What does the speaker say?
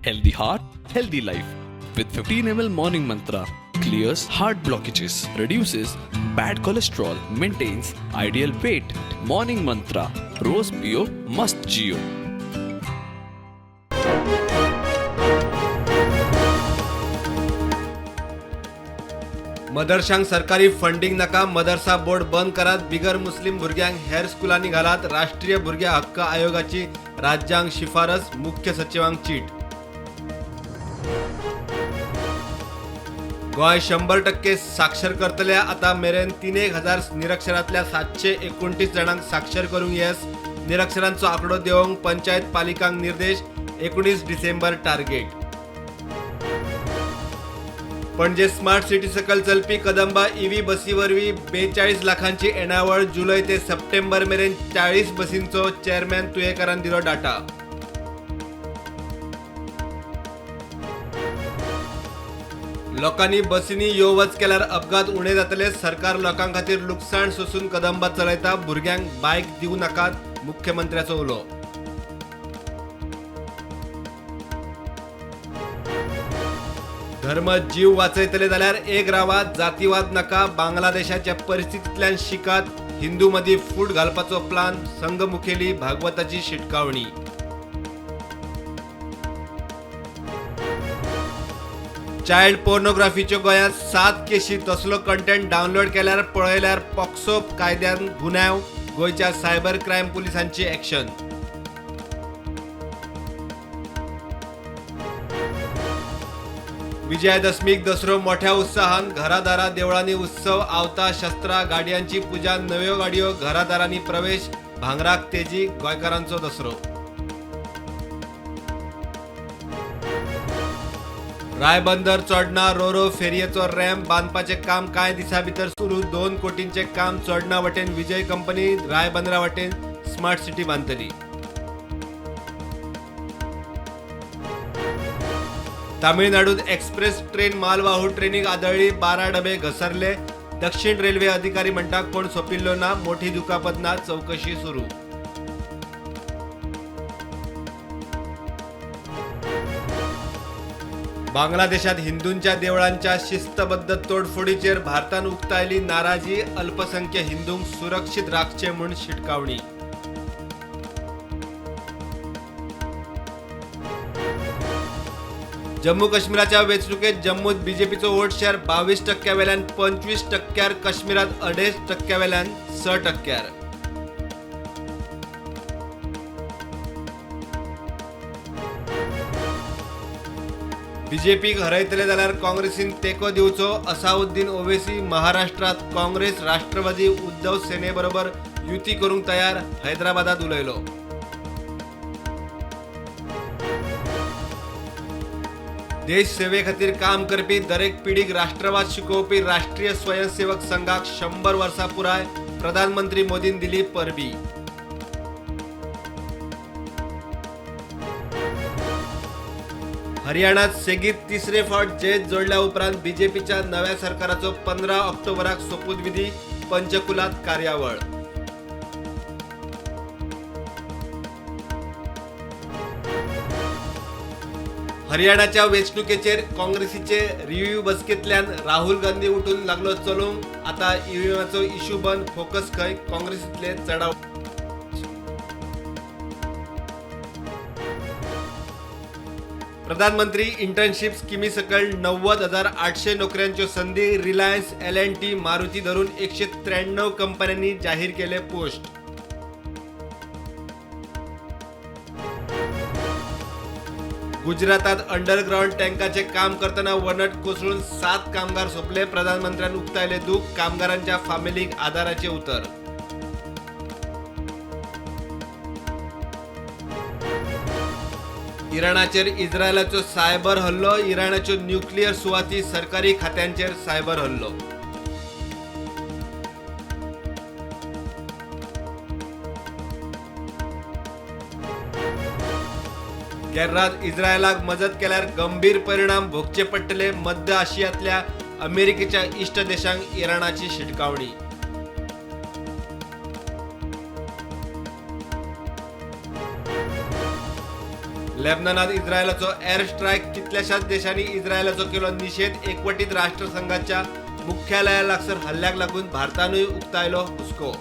Healthy heart, healthy life. With 15 ml Morning Mantra, clears heart blockages, reduces bad cholesterol, maintains ideal weight. Morning Mantra, Rose Pio, Must Jio. मदरशांक सरकारी funding नाका, मदरसा board बंद करात, बिगर मुस्लीम भुरग्यांक हेर स्कुलांनी घालात, राष्ट्रीय भुरग्यां हक्क आयोगाची राज्यांक शिफारस, मुख्य सचिवांक चीट. गोंय 100% साक्षर करतले. आतां मेरेन 3,000 निरक्षरांतल्या 729 जाणांक साक्षर करूंक येस. निरक्षरांचो आंकडो देंवोवंक पंचायत पालिकांक निर्देश. 19 डिसेंबर टार्गेट. पणजे स्मार्ट सिटी सकल चलपी कदंबा ईव्ही बसी वरवीं 42 लाखांची येणावळ. जुलय ते सप्टेंबर मेरेन 40 बसींचो चेअरमॅन तुयेंकारान दिलो डाटा. लोकांनी बसींनी यो वच केल्यार अपघात उणे जातले. सरकार लोकां खातीर लुकसाण सोसून कदंबा चलयता. भुरग्यांक बायक दिवं नाकात, मुख्यमंत्र्याचो उलो. धर्म जीव वाचयतले जाल्यार एक रावात, जातीवाद नाका. बांगलादेशाच्या परिस्थितींतल्यान शिकात. हिंदू मदीं फूट घालपाचो प्लान, संघ मुखेली भागवताची शिटकावणी. चायल्ड पोर्नोग्राफीच्यो गोंयांत 7 केशी. तसलो कंटेंट डावनलोड केल्यार, पळयल्यार पॉक्सो कायद्यान गुन्यांव. गोंयच्या सायबर क्रायम पुलिसांची ॲक्शन. विजयादशमीक दसरो मोठ्या उत्साहान. घरादारा देवळांनी उत्सव. आवतां, शस्त्रां, गाडयांची पुजा. नव्यो गाडयो घरादारांनी प्रवेश. भांगराक तेजी. गोंयकारांचो दसरो. रायबंदर चोडणा रोरो फेरयेचो रॅम्प बांदपाचें काम कांय दिसां भितर सुरू. 2 कोटींचें काम. चोडणा वटेन विजय कंपनी, रायबंदरा वटेन स्मार्ट सिटी बांदतली. तामिळनाडूत एक्सप्रेस ट्रेन मालवाहू ट्रेनीक आदळ्ळी. 12 डबे घसरले. दक्षिण रेल्वे अधिकारी म्हणटा, कोण सोंपिल्लो ना, मोठी दुखापत ना, चवकशी सुरू. बांगलादेशात हिंदूंच्या देवळांच्या शिस्तबद्ध तोडफोडीचेर भारतान उक्तायली नाराजी. अल्पसंख्य हिंदूंक सुरक्षीत राखचे म्हूण शिटकावणी. जम्मू काश्मीराच्या वेंचणुकेत जम्मूत बीजेपीचो वोट शेअर 22% वेल्यान 25%, काश्मीरात 2.5% वेल्यान 6%. बीजेपीक हरयतले जाल्यार काँग्रेसीन तेंको दिवचो, असाउद्दीन ओवेसी. महाराष्ट्रात काँग्रेस राष्ट्रवादी उद्धव सेनेबरोबर युती करूंक तयार, हैदराबादात उलयलो. देश सेवे खातीर काम करपी दरेक पिढीक राष्ट्रवाद शिकोवपी राष्ट्रीय स्वयंसेवक संघाक 100 वर्सां पुराय. प्रधानमंत्री मोदीन दिली परबी. हरियाणात सेगीत तिसरे फावट जैत जोडल्या उपरांत बीजेपीच्या नव्या सरकाराचो 15 ऑक्टोबराक सोपूतविधी. पंचकुलात कार्यावळ. हरियाणाच्या वेंचणुकेचेर काँग्रेसीचे रिव्ह्यू बसकेंतल्यान राहुल गांधी उठून लागलो चलूंक. आता ईव्हीएमाचो इश्यू बंद, फोकस खंय? काँग्रेसींतले चडाव. प्रधानमंत्री इंटर्नशीप स्किमी सकयल 90,800 नोकऱ्यांच्यो संदी. रिलायन्स, L&T, Maruti धरून 193 कंपन्यांनी जाहीर केले पोस्ट. गुजरातात अंडरग्राउंड टँकाचे काम करतना वणट कोसळून 7 कामगार सोंपले. प्रधानमंत्र्यान उक्तायले दुःख, कामगारांच्या फामिलीक आदाराचे उतर. इराणाचेर इस्रायलाचो सायबर हल्लो. इराणाच्यो न्युक्लियर सुवाती, सरकारी खात्यांचेर सायबर हल्लो. गेर्रात इस्रायलाक मजत केल्यार गंभीर परिणाम भोगचे पडटले. मध्य आशियांतल्या अमेरिकेच्या इश्ट देशांक इराणाची शिटकावणी. लेबनानात इस्रायलाचो एअर स्ट्रायक. कितल्याशाच देशांनी इस्रायलाचो केलो निशेध. एकवटीत राष्ट्रसंघाच्या मुख्यालया लागसर हल्ल्याक लागून भारतानूय उक्तायलो हुस्को.